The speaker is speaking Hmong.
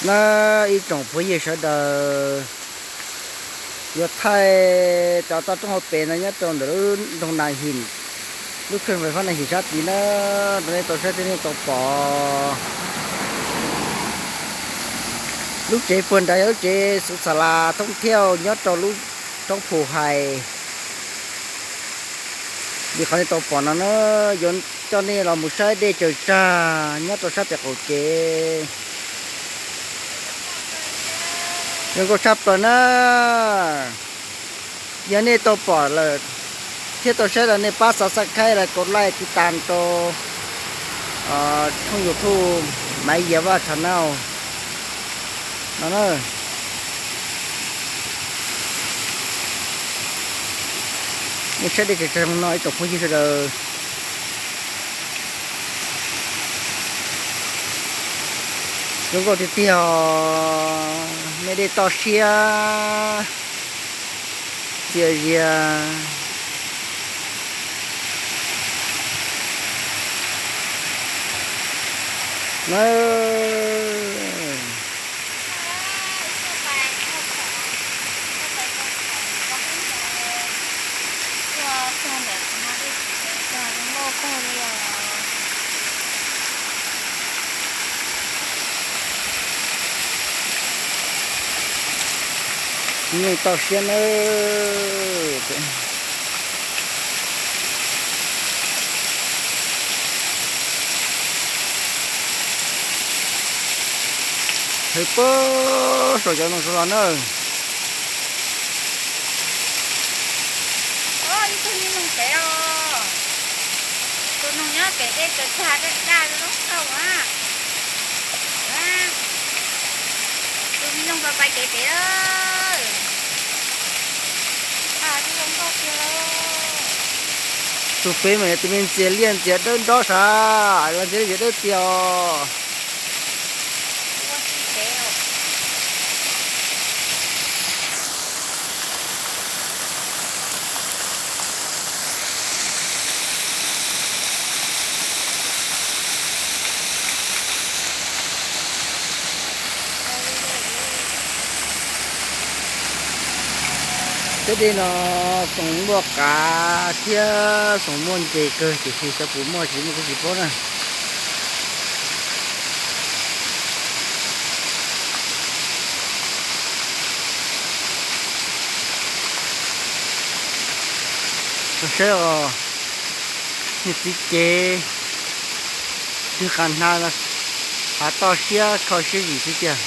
Na, ib tsoom phooj ywg sawv daws, yuav thaij cov toj roob hauv pes no nyob rau ntawm lub nroog Nas Him, lub kheej fais fab Nas Him sab tid na, rau nej tau saib thiab nej tau pom. Lub tsev puag nrad yog lub tsev xus xas las thoob thiaj nyob rau lub roob Phu Hais. Li qhov nej tau pom no na, yuav coj nej los mus saib dej tsaws tsag nyob rau sab pem qaum kev. Zoo nkauj tshaj plaws na. Yog nej tau pom lawm thiab tau saib lawm nej pab subscribe los kos like tiv tas rau tshooj YouTube Maiv Yias Vaj channel no na. Nej saib dej tsaws tsag no ib tsoom phooj ywg sawv daws. Zoo nkauj tiag tiag os, me dej toj siab txias zias na. Nyuj toj siab nawb. Hawv puag saum cov noog sawv los na. Ib tug me noog pem os, tus noog nyob pem dej tsaws tsag daj zoo nkauj na. Tus me noog pais pais kev pem, zoo nkauj tiag. Tus pem mas yog tus me ntxias liaj ntxias dawb nrov sav, ntxias liaj ntxias dawb tiag os. Tej dej no xoom muaj qav thiab xoom muaj ntses kawg tiam sis xyov puas muaj tsis muaj kuj tsis paub na. Saib os, niag txiv cev twg qas hnav, hav toj siab kho siab zim xwb tiag.